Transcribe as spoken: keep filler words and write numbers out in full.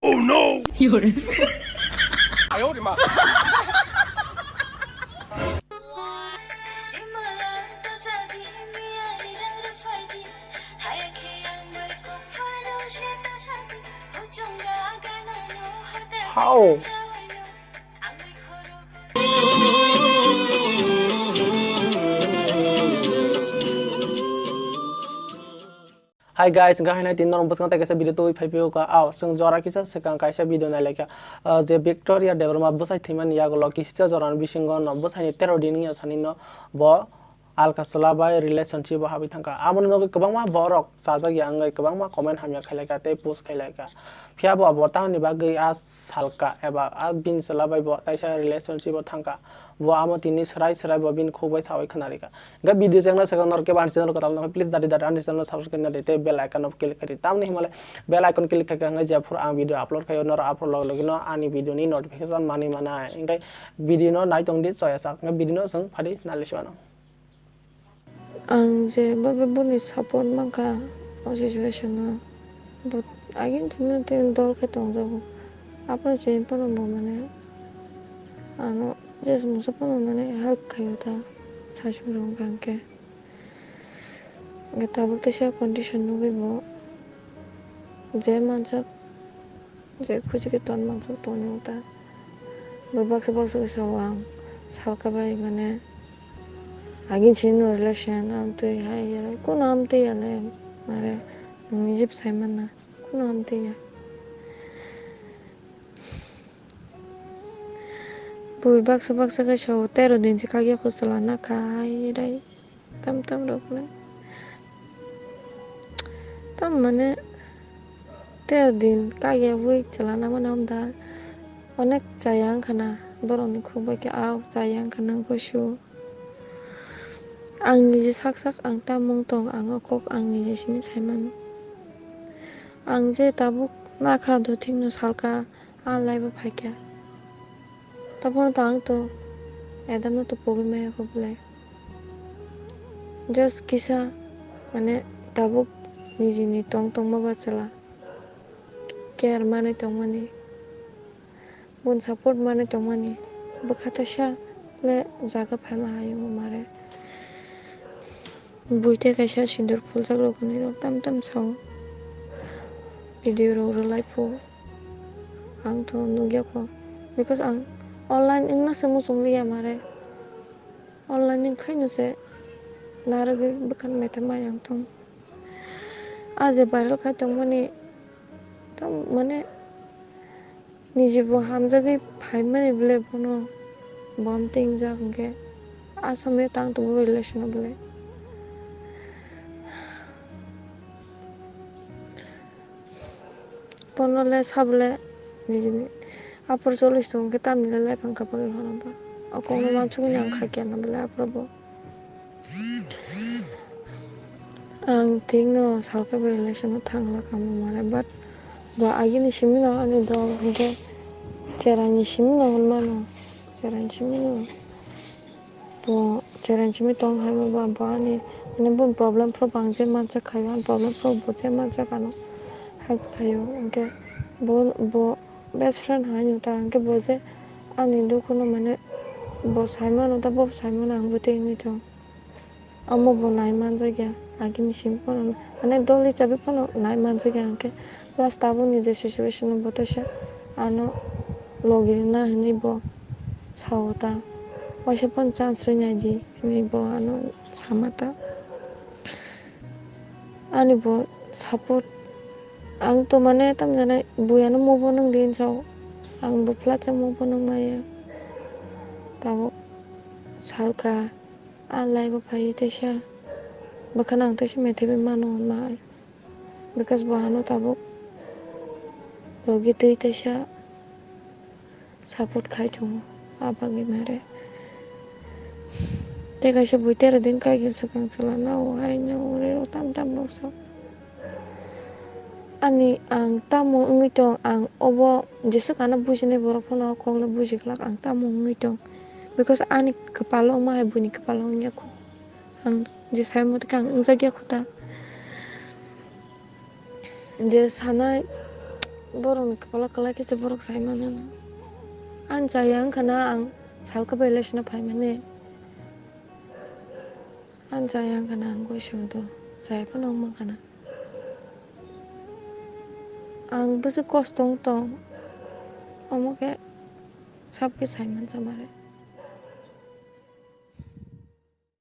Oh no! How? Hi guys, gahai nai tin norok bwskango tei kaisa video tubui phai phio ka. Aw, chwng jora kisa swkang kaisa video nai lai kha. Ah, je Victoria Debbarma bwsai thwimani yagulo kisisa jorani bisingo no bwsaini tero din wngya sani no bo alka chwla bai relationship o habwi thangkha. Aboni bagwi kwbangma borok chajak ya wngwi kwbangma comment hamya khai lai kha tei post khai lai kha. Phiya bo bo tamoni bagwi a salka eba a bini chwla bai bo taisa relationship o thangkha. Bo amo tini swrai swrai bo bini khuk bai sawi khna rikha. Hingke video chengna swkang norok kebo ani channel kwtal nokha, please dadi dadi ani channel subscribe na di tei bell icon no click khai di. Tamoni himale bell icon click khai kha hingke jephuru ang video upload khaio norok aphuru log logino ani video ni notification manwi manai. Hingke video no nai tong di choya sak. Hingke video no chwng phadi nalai si mano. Ang je babe boni support mankha o situation o, but agin chini tei dol khe tongjago. Aphuru chini phano bo mane ano je mungsa phano mane help khaio ta, saichung rok hwnkha hwnkhe. Hwnkhe tabuk teisa condition nugwi bo je manjak, je khuchi khe ton manjak toni wngta. Bo baksa baksa khe sao ang salka bai mane agin chini no relation amtwi hai yalai, kuno amtwi yalai mare nwng niji bwsai manna, kuno amtwi ya. Bui baksa baksa khe sao tero din se kagya kho chwla na kha hai rai tam tam rok le. Tam mane tero din kagya bui chwla na mane hom da onek chaya wngkha na borok ni khuk bai khe a chaya wngkha na boisu. Ang niji sak sak ang tamung tong, ang o kok ang niji simi sai mano. Ang je tabuk nakha do thik no salka, a life o phaikha. Taphano to ang to Adam no to pogwi maya kho bwle. Just kisa mane tabuk niji ni tong tong ma bachwla care manwi tong mani. Bun support manwi tongmani bwkha teisa le jaga phaima hayung mare. Bui tei kaisa sindur phuljak rok hinwi rok tam tam sao. Video rok rwlai phu ang to nukya kho, because ang online wngna se muchung liya mare. Online ni khaino se narwgwi bwkhan mete mayang tong. A je viral khai tongmani tam mane niji bo hamjagwi phaimani bwle bono bom tingjak hwnkhe a somyo tang tongo relation o bwle. Bono le sabo le nijini apor chollish tong khe tamni le life wngkha bagwi hwnba. O kokno wansukgwi ang kha khe nang le apor bo. Ang thik no salka bai relation o thangla kamo mare, but bo agini simi no ani dol hwnkhe cherani simi no hwnmano, cherani simi no. Bo chereng simi tong hai bo ba, bo ani mane bun problem phuru bo ang je mansa khaio, ani problem phuru bo je mansa kano help khaio. Hwnkhe bo, bo best friend hai no ta, hwnkhe bo je ani dukhu no mane bo sai mano ta, bo sai mano ang bo tei hinwi tong. Amo bo nai manjak ya, agini simi phano mane dol hisabe phano nai manjak ya, hwnkhe plus tabukni je situation no bo teisa ano logi rwna hinwi bo sao ta, waisa phano chance rwna di hinwi bo ano sama ta. Ani bo support ang to mane tamjani bui ano move on wng di hinwi sao, ang bo phlak cha move on wng maya. Tabuk salka a life o phaiwi teisa bwkhano ang teisa methaiwi mano hwnma hai. Because bo ano tabuk logi twi teisa support khai tongo, a bagwi mare. Tei kaisa bui tero din kaigin swkang chwla nao hai nao rw tam tam rw sa. Ani ang tamo wngwi tong, ang obo jeswk ano bujinai borok phano o kokno bujiglak ang tamo wngwi tong. Because ani kwpalo wngma hai buini kwpalo wngya kho. Ang je sai motokhe ang wngjakya kho ta. Je sanai, Borokni kwpalo kwlai khe se borok sai mano. Ang chaya wngkha na ang salka bai lesino phaimani. Ang chaya wngkha na ang goi sudo chaya phano wngma khana. Ang bwswk kosto wng tong, omo khe sabkhe sai mansa mare.